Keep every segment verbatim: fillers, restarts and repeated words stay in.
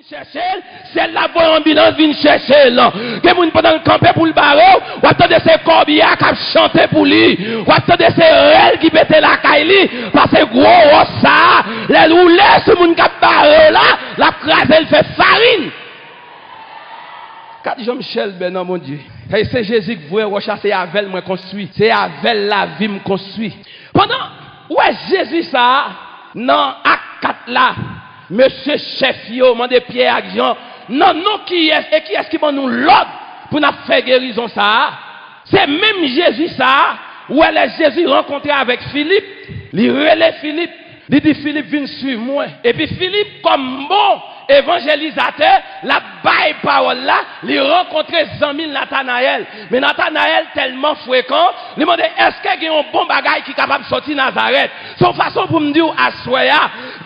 Chèche l, syèl la voye anbilans vin chèche l. Gen moun pandan l kanpe pou l bare w, w ap tande se kòbya k ap chante pou li. W ap tande se rèl ki pete lakay li, paske gwo wòch sa a, lè l woule sou moun k ap bare w la, l ap kraze l fè farin. Gad jan m chèlbè nan Bondye. Hey, se Jezi k vrè wòch la, se avè l mwen konstwi. Se avè l lavi m konstwi. Pandan ou wè Jezi sa a, nan Ak kat la, mesye chèf yo mande Pyè ak Jan, nan non kiyès e kiyès ki ban nou lòd pou n ap fè gerizon sa a? Se menm Jezi sa a, ou wè lè Jezi rankontre avèk Filip, li rele Filip, li di Filip vin swiv mwen. Epi Filip kòm bon evanjelizatè, l ap bay pawòl la, li rankontre zanmi l Natanayèl. Men Natanayèl tèlman frekan, li mande, èske gen yon bon bagay ki kapab sòti Nazarèt? Se yon fason pou m di w aswè a,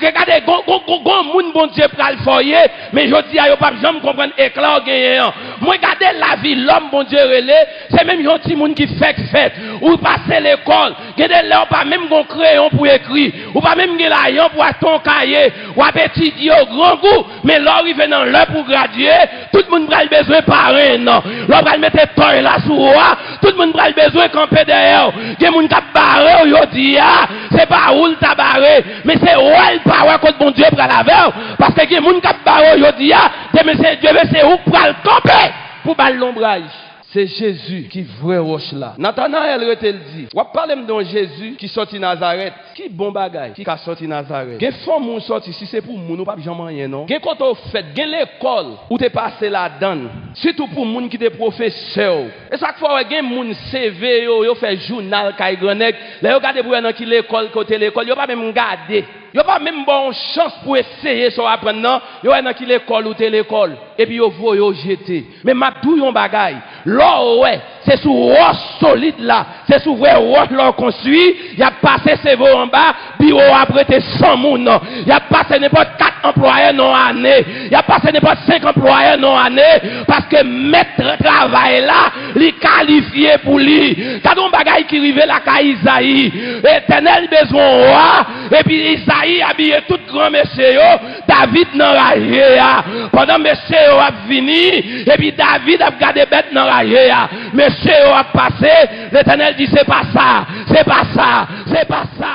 gen gade, gon, gon, gon, gon moun Bondye pral fè w ye, men jodi a yo p ap janm konprann ekla w genyen an. Mwen gade lavi lòm Bondye rele, se menm yon timoun ki fèk fèt. Ou pase lekòl, gen de lè w pa menm gon kreyon pou ekri, ou pa menm gen lajan pou achte yon kaye, w ap etidye w grangou, men lè w rive nan lè pou w gradye, tout moun pral bezwen parenn. Lè w pral mete tòy la sou ou a, tout moun pral bezwen kanpe dèyè w. Gen moun k ap bare w jodi a, se pa ou l ta bare, men se wè l pa wè kot Bondye pral avè w, paske gen moun k ap bare w jodi a, demen se, demen se ou k pral kanpe pou ba l lonbraj. Se Jezi ki vrè wòch la. Natanayèl rete l di, w ap pale m de yon Jezi ki sòti Nazarèt. Ki bon bagay ki ka sòti Nazarèt? Gen fanmi w sòti, si se pou moun, ou p ap janm anyen non. Gen kote w fèt, gen lekòl ou te pase ladan l. Sitou pou moun ki te pwofesè w. E sa k fè w wè gen moun C V yo, yo fè jounal kay grannèg. Lè yo gade pou wè nan ki lekòl ke w te lekòl, yo pa menm gade. Yo pa menm ba w yon chans pou eseye sa w aprann nan, yo wè nan ki lekòl ou te lekòl, epi yo voye w jete. Men m ap di w yon bagay, lè w wè se sou wòch solid la, se sou vrè wòch la w konstwi, y ap pase seve w anba, biwo w ap rete san moun. Y ap pase nenpòt kat anplwayè nan yon ane, y ap pase nenpòt senk anplwayè nan yon ane, paske mèt travay la, li kalifye pou li. Gade yon bagay ki rive lakay Izayi. Letènèl bezwen yon wa, epi Izayi abiye tout gran mesye yo, David nan raje a. Pandan mesye yo ap vini, epi David ap gade bèt nan raje a. Mesye yo ap pase, Letènèl di, se pa sa, se pa sa, se pa sa.